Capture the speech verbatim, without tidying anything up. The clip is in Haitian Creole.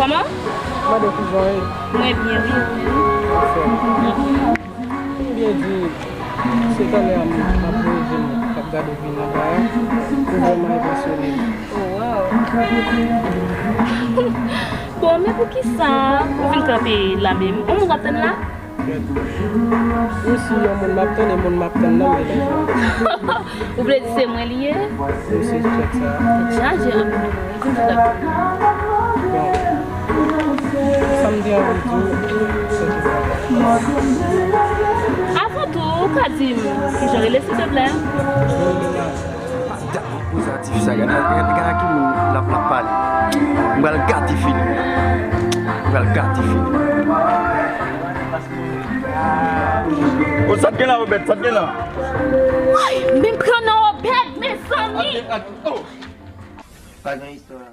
Kòman? Mande kouzen. Mwen byen, wi, ou menm? Anfòm. Ou byen di, se talè a m ap voye je m k ap gade w vin anba a, ou vrèman enpresyone m. Oh, wow. Bon, men poukisa ou vin kanpe la menm? Ou moun k ap tann la? Wi, si yon moun m ap tann, e moun m ap tann nan, men lè. Ou vle di se mwen li ye? Wi, se kèk sa. Tèt chaje anpil, wi, di m sa. Bon, sa m te anvi di w, se ke... Avan tou, ou ka di m kijan w rele, silteplè? Mwen rele Madan. Madan, poze a tifi sa, gade, gade, gade ki moun l ap, l ap pale. M pral gate figi l. M pral gate figi l. Oh, sa t gen la, Obèd, sa t gen la? Ay, men pran nan Obèd, mezanmi! Oh! Pa gen istwa.